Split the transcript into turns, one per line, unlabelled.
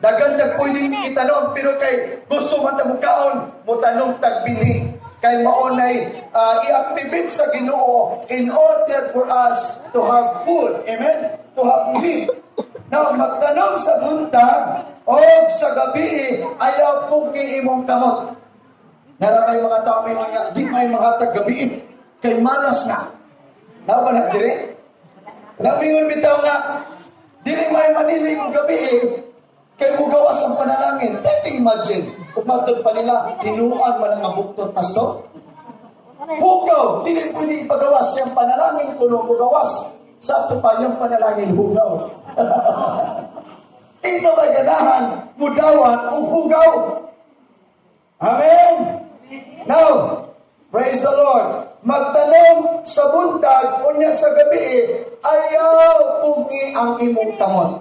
Daghan tag pwedeng itanom, pero kay gusto man ta mukaon, motanom tag binhi. Kay maunay i-activate sa Ginoo in order for us to have food. Amen? To have meat. Now, magtanom sa buntag o sa gabi, ayaw pugni imong kamot. Nara kay mga tao mingon nga, "Di may mga tag-gabi, kay malas na." Naa ba na dire? Namingon bitaw nga, "Dili may manili kong gabi, kay mugawas ang panalangin." Try to imagine, ug matod pa nila, tinuan man ang buktot, pastor. Hugaw, dili pwede ipagawas, kay ang panalangin kuno mugawas. Sa ato pa yung panalangin hugaw. Kinsa may ganahan, mudawat og hugaw? Amen. Now, praise the Lord. Magtanom sa buntag, unya sa gabi, ayaw pugni ang imong kamot.